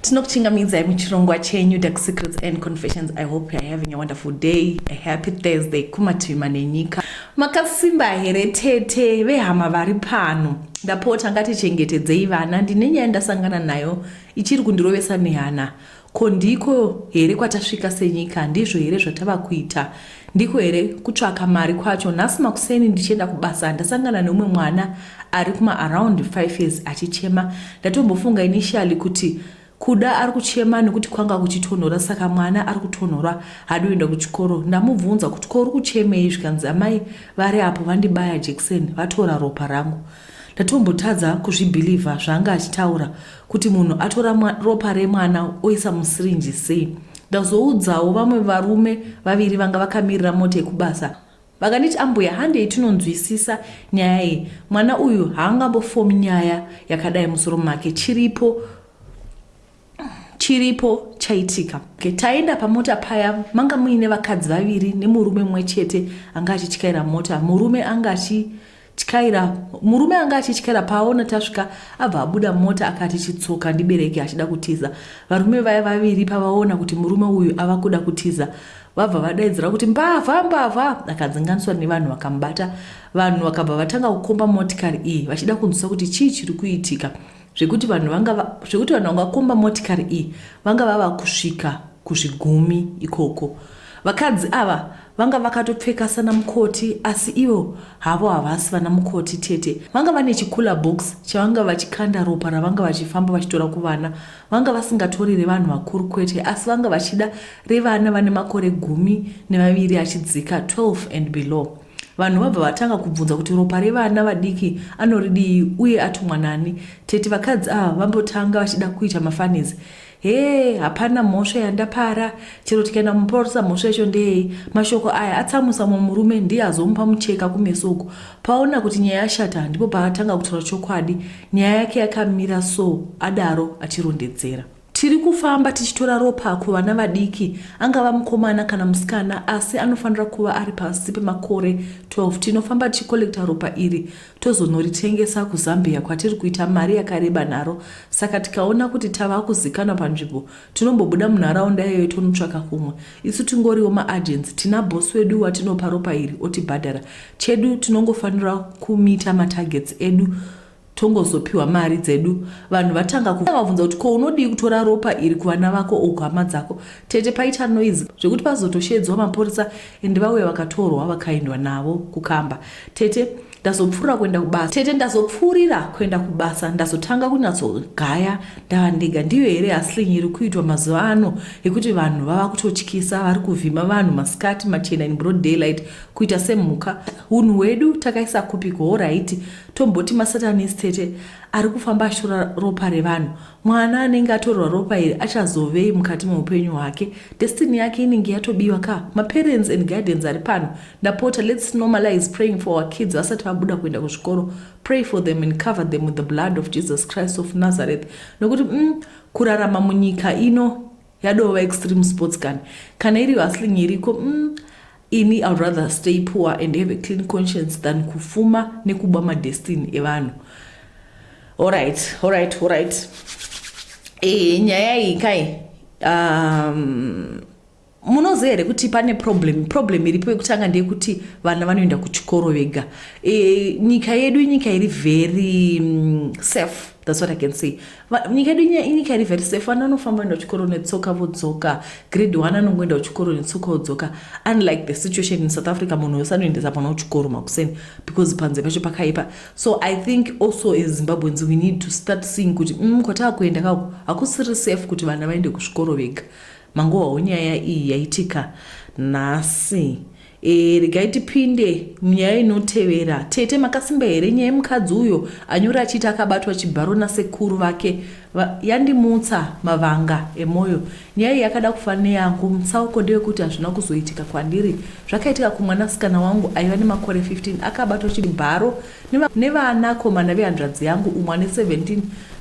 Tinokuchingamidzai muchirongwa chenyu Dark Secrets and Confessions. I hope you are having a wonderful day, a happy Thursday kumativi manenyika. Makasimba here tete vehama vari pano? Ndapota ngatichengetedzei vana. Ndine nyaya ndasangana nayo ichiri kundirovesa nehana. Ko ndiko here kwatasvika senyika? Ndizvo here zvatava kuita? Ndiko here kutsvaka mari kwacho? Nhasi makuseni ndichienda kubasa ndasangana neumwe mwana ari kuma around 5 years achichema. Ndatombofunga initially kuti kuda ari kuchema nekuti kwanga kuchitonhora, saka mwana ari kutonhora haadi kuenda kuchikoro. Ndamubvunza kuti ko uri kuchemei, zvikanzi amai vari apo vandibaya jekiseni vatora ropa rangu. Ndatombotadza kuzvibhilivha zvaanga achitaura kuti munhu atora ropa remwana oisa musirinji sei. Ndazoudzawo vamwe varume vaviri vanga vakamirira mota yekubasa vakanditi ambuya handei tinonzwisisa nyaya iyi, mwana uyu haangambofomi nyaya yakadai musoro make, chiripo chiripo chaitika. Okay, taenda pamota paya manga muine vakadzi vaviri nemurume mumwe chete anga achityaira mota. Murume anga achityaira murume anga achityaira paaona tasvika abva abuda mota akati chitsoka ndibereke achida kutiza. Varume vaya vaviri pavaona kuti murume uyu ava kuda kutiza vabva vadaidzira kuti mbavha mbavha, akadzinganiswa nevanhu vakamubata. Vanhu vakabva vatanga kukomba motikari iyi vachida kunzwisa kuti chii chiri kuitika, zvekuti vanhu vanga zvekuti vanhu vangakomba motikari iyi vanga vava kusvika kuzvigumi ikoko. Vakadzi ava vanga vakatopfeka sana mukoti, asi ivo havo havasi vana mukoti tete. Vanga vane chicooler box chavanga vachikanda ropa ravanga vachifamba vachitora kuvana. Vanga vasingatori revanhu vakuru kwete, asi vanga vachida revana vane makore 12 achidzika, 12 and below. Vanhu vabva vatanga kubvunza kuti ropa revana vadiki anoridii uye atumwa nani. Tete vakadzi ava vambotanga vachida kuita mafunnies. Hee hapana mhosva yandapara, chero tikaenda mumapurisa mhosva yacho ndeyei. Mashoko aya atsamwisa mumwe murume ndiye azomupa mucheka kumeso uku. Paona kuti nyaya yashata ndipo paatanga kutaura chokwadi. Nyaya yake yakamira so, adaro achirondedzera. Tiri kufamba tichitora ropa kuvana vadiki, angava mukomana kana musikana asi anofanira kuva ari pasi pemakore 12. Tinofamba tichikolekita ropa iri tozonoritengesa kuZambia kwatiri kuita mari yakareba naro. Saka tikaona kuti tava kuzikanwa panzvimbo, tinombobuda munharaunda iyoyo tonotsvaka kumwe. Isu tingoriwo maagents, tina boss wedu watinopa ropa iri otibhadhara. Chedu tinongofanira kumita matargets edu tongozopiwa mari dzedu. Vanhu vatanga kuvabvunza kuti ko unodii kutora ropa iri kuvana vako or kuhama dzako. Tete paita noise zvekuti pazotoshedzwa mapurisa ende vauya vakatorwa vakaendwa navo kukamba. Tete ndazopfuurira kuenda kubasa. Tete ndazopfuurira kuenda kubasa ndazotanga kunyatsogaya ndava ndega. Ndiyo here hustling iri kuitwa mazuva ano yekuti vanhu vava kutotyisa, vari kuvhima vanhu masikati machena in broad daylight kuita semhuka. Hunhu hwedu takaisa kupiko? Horaiti tomboti masatanist tete ari kufamba achitora ropa revanhu. Mwana anenge atorwa ropa iri achazovei mukati meupenyu hwake? Destiny yake inenge yatobiwa ka. Maparents and guardians ari pano, ndapota let's normalize praying for our kids vasati vabuda kuenda kuzvikoro. Pray for them and cover them with the blood of Jesus Christ of Nazareth. Nokuti kurarama munyika ino yadova extreme sports kani. Kana iri hustling iriko, ini I would rather stay poor and have a clean conscience than kufuma nekuba madestiny evanhu. Alright, alright, alright. Nyaya iyi kai, munoziva here kuti pane problem iripo yekutanga ndeyekuti vana vanoenda kuchikoro vega. Nyika yedu inyika iri very safe, that's what I can say. Nyika yedu inyika iri very safe. Vana vanofamba voenda kuchikoro netsoka vodzoka. Grade 1 anongoenda kuchikoro netsoka vodzoka, unlike the situation in South Africa, munhu wese anoendesa mwana kuchikoro makuseni because panze pacho pakaipa. So I think also as Zimbabweans we need to start seeing kuti kwatava kuenda kako hakusiri safe kuti vana vaende kuzvikoro vega. Mangohwawo nyaya iyi yaitika nhasi. Regai tipinde munyaya inotevera. Tete makasimba here? Nyaya yemukadzi uyo anyora achiti akabatwa chibharo nasekuru vake yandimutsa mavanga emoyo. Nyaya iyi yakada kufa neyangu. Mutsauko ndewekuti hazvina kuzoitika kwandiri. Zvakaitika kumwanasikana wangu aiva nemakore 15 akabatwa chibharo nevanakomana vehanzvadzi yangu, umwe ane 17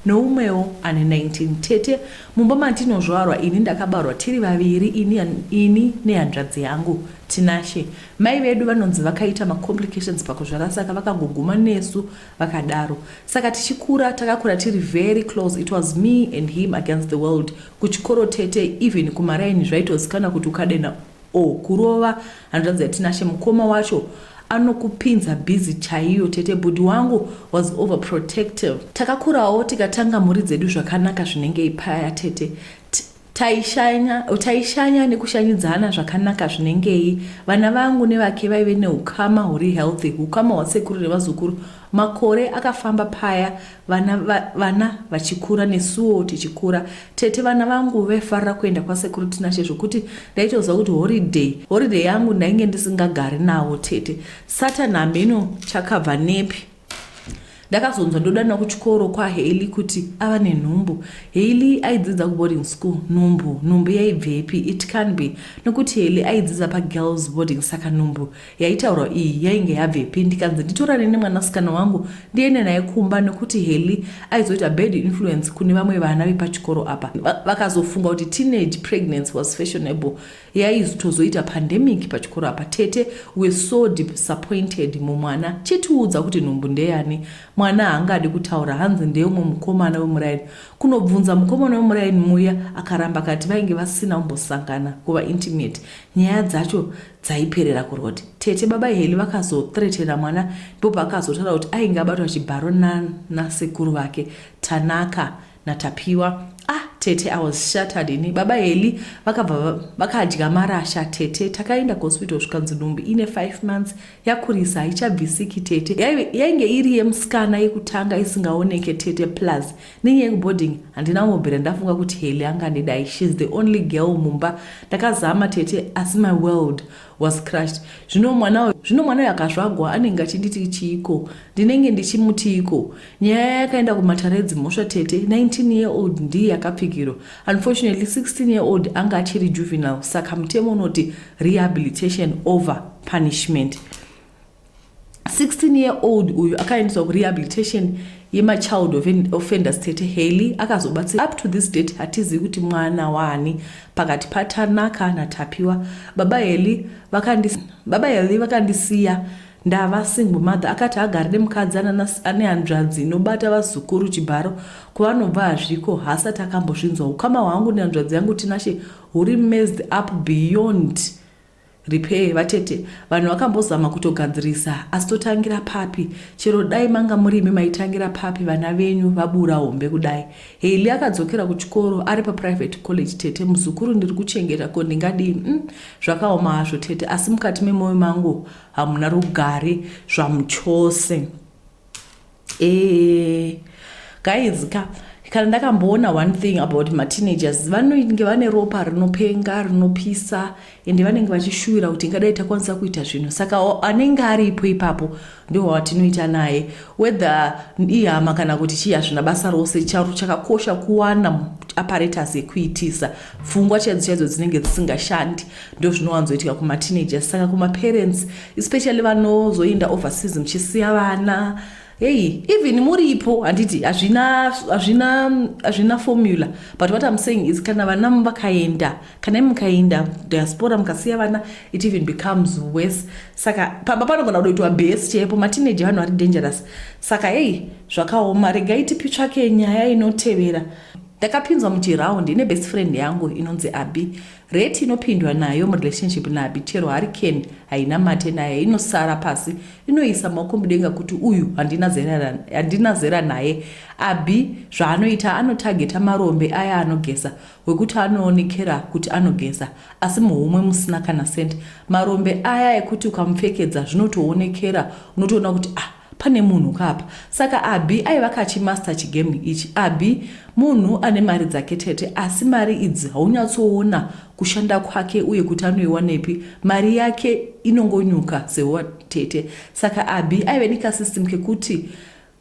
neumwewo ane 19. Tete, mumba mandinozvarwa ini ndakabarwa tiri vaviri ini, ini nehanzvadzi yangu Tinashe. Mai vedu vanonzi vakaita macomplications pakuzvara saka vakangoguma nesu vakadaro. Saka tichikura takakura tiri very close. It was me and him against the world. Kuchikoro tete, even kumaraini zvaitozikanwa kuti ukadena or kurova hanzvadzi yaTinashe mukoma wacho anokupinza busy chaiyo tete. Bhudhi wangu was overprotective. Takakurawo tikatanga mhuri dzedu zvakanaka zvinenge ipaya tete. Taishanya, taishanya nekushanyidzana zvakanaka zvinengei. Vana vangu nevake vaive neukama huri healthy, ukama hwasekuru nevazukuru. Makore akafamba paya vana, va, vana vachikura nesuwo tichikura. Tete vana vangu vaifarira kuenda kwasekuru Tinashe zvokuti ndaitoziva kuti holiday, holiday yangu ndainge ndisingagari navo tete. Satan hameno chakabva nepi. Ndakazonzwa ndodanwa kuchikoro kwaHailey kuti ava nenhumbu. Hailey aidzidza kuboarding school. Nhumbu, nhumbu yaibvepi? It can't be nokuti Hailey aidzidza pagirls boarding saka nhumbu yaitaurwa iyi yainge yabvepi? Ndikanzi nditorane nemwanasikana wangu ndiende naye kumba nokuti Hailey aizoita bad influence kune vamwe vana vepachikoro apa. Vakazofunga kuti teenage pregnancy was fashionable Yaizotozoita pandemic pachikoro apa tete we're so disappointed mumwana chitiudza kuti nhumbu ndeyani mwana haangadi kutaura hanzi ndeumwe mukomana wemuraini kunobvunza mukomana wemuraini muya akaramba akati vainge vasina kumbosangana kuva intimate nyaya dzacho dzaiperera kuroad tete baba Heli vakazothreatena mwana ndipo paakazotaura kuti ainge abatwa chibharo nasekuru vake Tanaka naTapiwa ah tete I was shattered ini baba Heli vakabva vakadya marasha tete takaenda kuhospital zvikanzi nhumbu ine 5 months yakurisa haichabvisiki tete yainge iri yemusikana yekutanga isingaoneke tete plus nenyaya yekuboarding handina kumbobvira ndafunga kuti Heli angandidai she's the only girl mumba ndakazama tete asi my world was crushed zvino mwana zvino mwana uyu akazvagwa anenge achinditi chiiko ndinenge ndichimutiiko Nyaya yakaenda kumatare edzimhosva tete 19 year old ndiye yakapfikirwa. Unfortunately 16 year old anga achiri juvenile saka mutemo unoti rehabilitation over punishment. 16 year old uyu akaendeswa kurehabilitation yemachild offenders tete Haley akazobatsira up to this date hatizivi kuti mwana waani pakati paTanaka naTapiwa. Baba Haley vakandisiya baba Haley vakandisiya Ndava single mother akati haagari nemukadzi ane hanzvadzi inobata vazukuru chibharo kwavanobva hazviko haasati akambozvinzwa ukama hwangu nehanzvadzi yangu Tinashe huri messed up beyond repair vatete vanhu vakambozama kutogadzirisa asi totangira papi chero dai manga murimi maitangira papi vana venyu vabura hombe kudai Hailey akadzokera kuchikoro ari paprivate college tete muzukuru ndiri kuchengeta ko ndingadii mm, zvakaoma hazvo tete asi mukati memoyo mangu hamuna rugare zvamuchose e, guys ka kana ndakamboona one thing about mateenagers vanenge vane ropa rinopenga rinopisa ende vanenge vachishuwira kuti ingadai takwanisa kuita zvinhu saka anenge aripo ipapo ndiwo watinoita naye whether ihama kana kuti chii hazvina basa rose charo chakakosha kuwana apparatus yekuitisa pfungwa chaidzo chaidzo dzinenge dzisingashandi ndozvinowanzoitika kumateenagers saka kumaparents especially vanozoenda overseas muchisiya vana hey even muripo handiti hazvina hazvina hazvina formula but what i'm saying is kana vana vakaenda kana mukaenda diaspora mukasiya vana it even becomes worse saka pamba panogona kutoitwa base chaipo mateenager vanhu vari dangerous saka hei zvakaoma regai tipitsvake nyaya inotevera ndakapinzwa muchiraundi ine best friend yangu inonzi abi Rate inopindwa nayo murelationship naAbby chero hurricane haina mate naye inosara pasi inoisa maoko mudenga kuti uyu handina zera, handina zera naye. Abby zvaanoita anotageta marombe aya anogeza wekuti anoonekera kuti anogeza asi muhomwe musina kana cent. Marombe aya ekuti ukamupfekedza zvinotoonekera unotoona kuti ah Pane munhu ka apa. Saka Abby aiva kachi master chi game ichi. Abby munhu ane mari dzake tete asi mari idzi haunyatsoona kushanda kwake uye kuti anoiwanepi. Mari yake inongonyuka sehuwa tete. Saka Abby aive neka system kekuti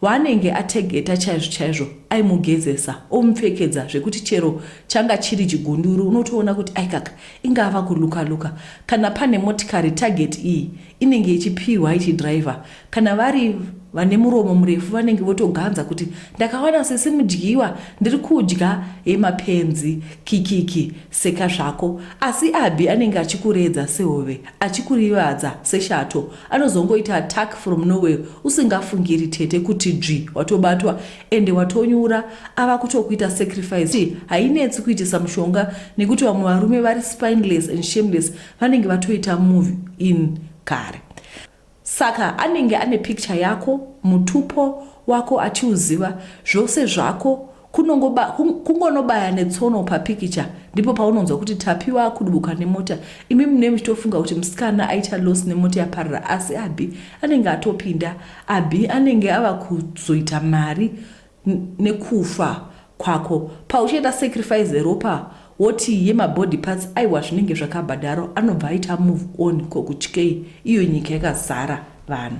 waanenge ategeta chaizvo chaizvo. Aimugezesa, omupfekedza zvekuti chero changa chiri chigunduru unotoona kuti aikaka ingava kuluka luka. Kana pane motikari target iyi inenge ichipiwa ichidriver. Kana vari vane muromo murefu vanenge votoganza kuti ndakawana sisi mudyiwa ndiri kudya yemapenzi kikiki seka zvako. Asi Abby anenge achikuredza sehove achikurivadza seshato. Anozongoita attack from nowhere usingafungiri tete kuti dzvi watobatwa ende watonyura ava kutokuita sacrifice. Hainetsi kuitisa mushonga nekuti vamwe varume vari spineless and shameless vanenge vatoita move in kare. Saka anenge ane picture yako, mutupo wako achiuziva, zvose zvako kungonobaya netsono papikicha ndipo paunonzwa kuti Tapiwa akudubuka nemota. Imi mune muchitofunga kuti musikana aita loss nemota yaparara asi Abby anenge atopinda. Abby anenge ava kuzoita mari nekufa kwako. Pauchaita sacrifice ropa woti yemabody parts aiwa zvinenge zvakabhadharwa anobva aita move on kokutyei iyo nyika yakazara vanhu.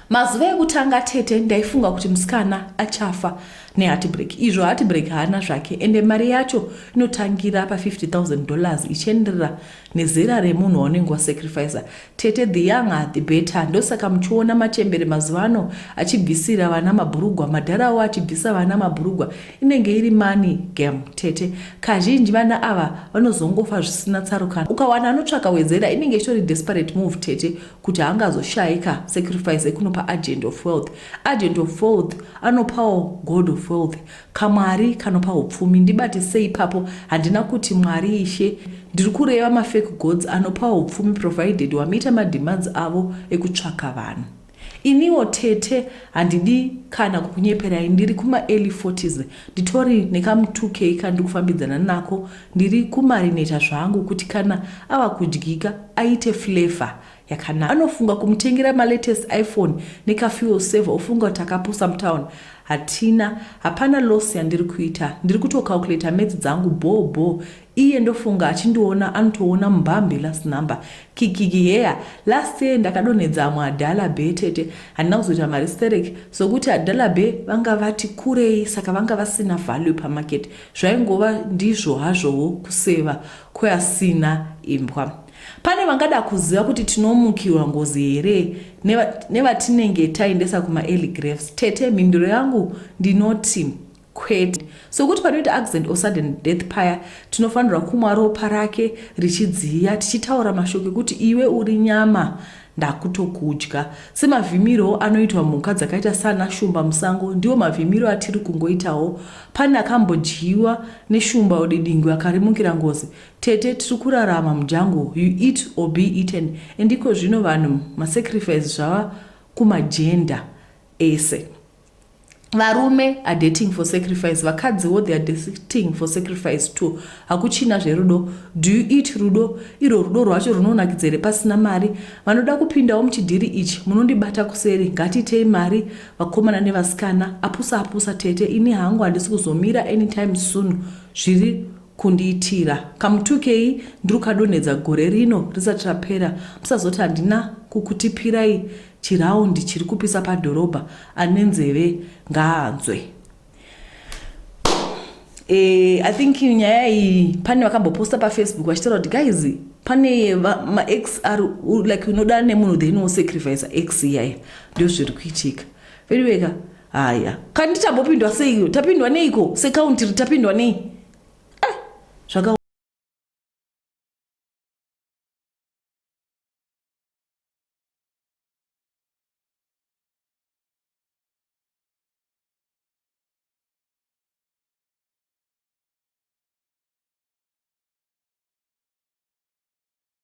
Mazuva ekutanga tete ndaifunga kuti musikana achafa neheartbreak izvo heartbreak haana zvake ende mari yacho inotangira pa 50,000 dollars ichienderera nezera remunhu waunenge wasacrificer. Tete the younger the better ndosaka muchiona machembere mazuva ano achibvisira vana mabhurugwa madharawo achibvisa vana mabhurugwa inenge iri money game tete. Kazhinji vana ava vanozongofa zvisina tsarukano. Ukawana anotsvaka wedzera inenge ichitori desperate move tete kuti haangazoshayi ka sacrifice ekunopa agent of wealth. Agent of wealth anopawo god of wealth kamwari kanopa upfumi. Ndibatisei ipapo handina kuti mwari ishe ndiri kureva mafake gods anopawo upfumi provided wameeta mademands avo ekutsvaka vanhu. Iniwo tete handidi kana kukunyeperai ndiri kuma-early 40s nditori nekamu2k kandiri kufambidzana nako ndiri kumarineta zvangu kuti kana ava kudyika aite flavour yakanaka. Anofunga kumutengera malatest iPhone nekafuel saver ofunga kuti takapusa mutown. Hatina hapana loss yandiri kuita ndiri kutocalculata maths dzangu bho bho iye ndofunga achindiona anotoona mubhambi last number kikiki heya last year ndakadonhedza amwe adhala be tete handina kuzoita mari sterek sokuti adhala be vanga vati kurei saka vanga vasina value pamarket zvaingova ndizvo hazvowo kuseva kweasina imbwa. Pane vangada kuziva kuti tinomukirwa ngozi here nevatinenge taendesa kumaearly graves tete mhinduro yangu ndinoti kwete sokuti panoita accident or sudden death paya tinofanirwa kumwa ropa rake richidziya tichitaura mashoko ekuti iwe uri nyama ndakutokudya semavhimiro anoitwa mhuka dzakaita sana shumba musango ndiwo mavhimiro atiri kungoitawo pane akambodyiwa neshumba udidingwe akarimukira ngozi tete tiri kurarama mujungle you eat or be eaten and iko zvino vanhu masacrifice zvava kumagender ese varume are dating for sacrifice vakadziwo they are dating for sacrifice too hakuchina zverudo do you eat rudo irwo rudo rwacho runonakidza here pasina mari vanoda kupindawo muchidhiri ichi munondibata kuseri ngatiitei mari vakomana nevasikana apusa apusa tete ini hangu handisi kuzomira anytime soon zviri kundiitira kamutukei ndiri kukadonhedza gore rino risati rapera musazoti handina kukutipirai chiraundi chiri kupisa padhorobha ane nzeve ngaanzwe I think nyaya iyi pane vakamboposta pafacebook vachitaura kuti guys pane maex ari like unoda nemunhu then wosacrifice ex iyaya ndio zviri kuitika anyway haya kandi tambopindwa sei tapindwa neiko secountry tapindwa nei eh, zvaka.